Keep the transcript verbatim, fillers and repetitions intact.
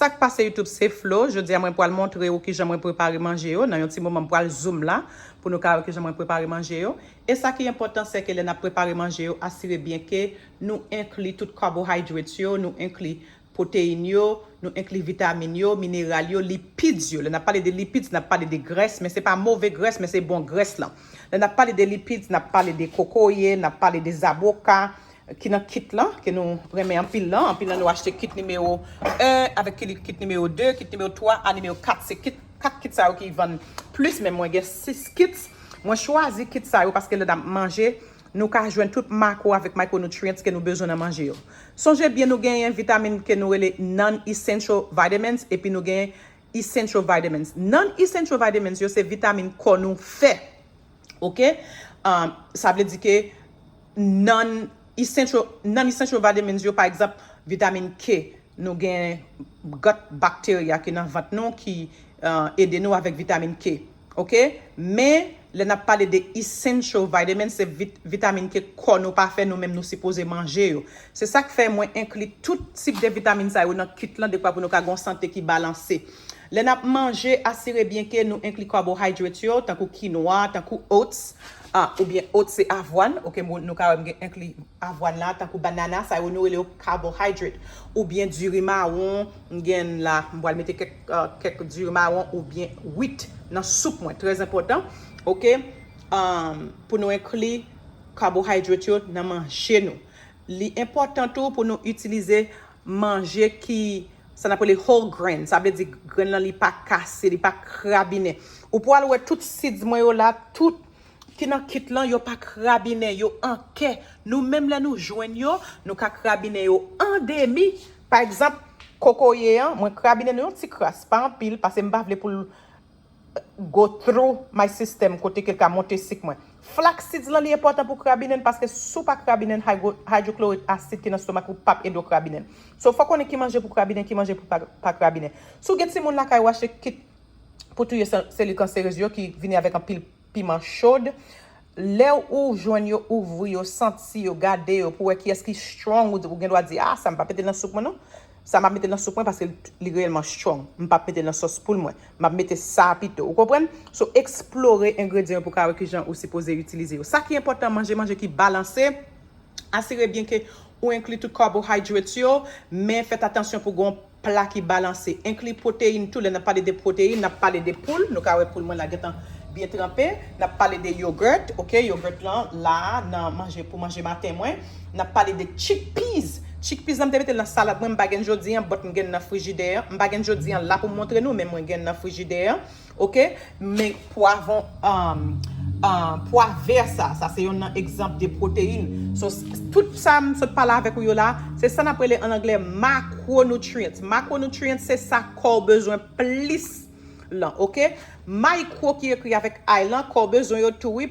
Sa k pase YouTube, se Flo. Jodi a mwen pral montre w kijan mwen prepare manje yo. Nan yon ti moman m pral zoom la pou nou ka wè kijan mwen prepare manje yo. E sa ki enpòtan se ke lè n ap prepare manje yo, asire byen ke nou enkli tout carbohydrates yo, nou enkli pwoteyin yo, nou enkli vitamin yo, mineral yo, lipids yo. Lè n ap pale de lipids, n ap pale de grès, men se pa move grès, men se bon grès lan. Lè n ap pale de lipids, n ap pale de kokoye, n ap pale de zaboka, ki nan kit lan, ke nou renmen anpil lan. Anpil nan nou achte kit nimewo en avèk kit, kit nimewo de, kit nimewo twa a nimewo kat. Se kit, kat kit sa yo ki vann plis, men mwen gen sis kit. Mwen chwazi kit sa yo paske lè n ap manje, nou ka jwenn tout makwo avèk micronutrients ke nou bezwen nan manje yo. Sonje byen, nou genyen vitamin ke nou rele non-essential vitamins, epi nou genyen essential vitamins. Non-essential vitamins yo se vitamin kò nou fè. Oke? Um, sa vle di ke non-essential, non-essential vitamins yo, pa egzanp, vitamin K, nou gen gut bacteria ki nan vant nou ki uh, ede nou avèk vitamin K. Oke? Men, lè n ap pale de essential vitamins, se vit, vitamin ke kò nou pa fè, nou menm nou sipoze manje yo. Se sa k fè mwen enkli tout tip de vitamin sa yo nan kit lan, dekwa pou nou ka gen yon sante ki balanse. Lè n ap manje, asire byen ke nou enkli carbohydrates yo, tankou kinwa, tankou oats, ah, oubyen oats se avwàn, oke, nou ka wè m gen enkli avwàn la, tankou banana, sa yo nou rele yo carbohydrate, oubyen diri mawon, m gen la, m pral mete kèk, uh, kèk diri mawon oubyen wheat nan soup mwen, trè enpòtan, oke, um, pou nou enkli carbohydrate yo nan manje nou. Li enpòtan tou pou nou itilize manje ki, sa n ap rele whole grain, sa vle di grenn lan li pa kase, li pa krabinen. Ou pral wè tout seeds mwen yo la, tout ki nan kit lan, yo pa krabinen, yo an kè. Nou menm lè nou jwenn yo, nou ka krabinen yo an demi. Pa egzanp, kokoye an, mwen krabinen yon ti kras, pa anpil, paske m pa vle pou l go through my system kote ke l ka monte sik mwen. Flax seeds lan li enpòtan pou krabinen paske si w pa krabinen hydro, hydrochloric acid ki nan stomak ou p ap ede w krabinen. So fò w konnen ki manje pou krabinen, ki manje pou pa, pa krabinen. Si w gen timoun lakay ou achte kit pou touye sel, selil kanserez yo ki vini avèk anpil piman chod. Lè ou jwenn yo, ouvri yo, santi yo, gade yo pou wè kiyès ki strong, ou, ou gen dwa di, ah, sa m p ap mete nan soup mwen non. Sa m ap mete nan soup mwen paske li reyèlman strong. M p ap mete nan sòs poul mwen. M ap mete sa pito. Ou konprann? So, eksplore engredyan yo pou ka wè kijan ou sipoze itilize yo. Sa ki enpòtan, manje manje ki balanse. Asire byen ke ou enkli tout carbohydrates yo, men fèt atansyon pou gon pla ki balanse. Enkli pwoteyin tou, lè n ap pale de pwoteyin, n ap pale de poul. Nou ka wè poul mwen la gentan byen tranpe. N ap pale de yogurt, oke, yogurt lan la nan manje pou manje maten mwen. N ap pale de chickpeas. Chickpeas lan m te mete l nan salad mwen, m pa gen jodi an, but m gen nan frijidè an. M pa gen jodi an la pou m montre nou, men mwen gen nan frijidè an. Oke? Men pwavon, um, um, pwa vè sa, sa se yon nan egzanp de pwoteyin. So, tout sa m sot pale avèk ou yo la, se sa n ap rele an anglè macronutrients. Macronutrients se sa kò w bezwen plis lan, oke? Micro ki ekri avèk I lan, kò w bezwen yo tou wi.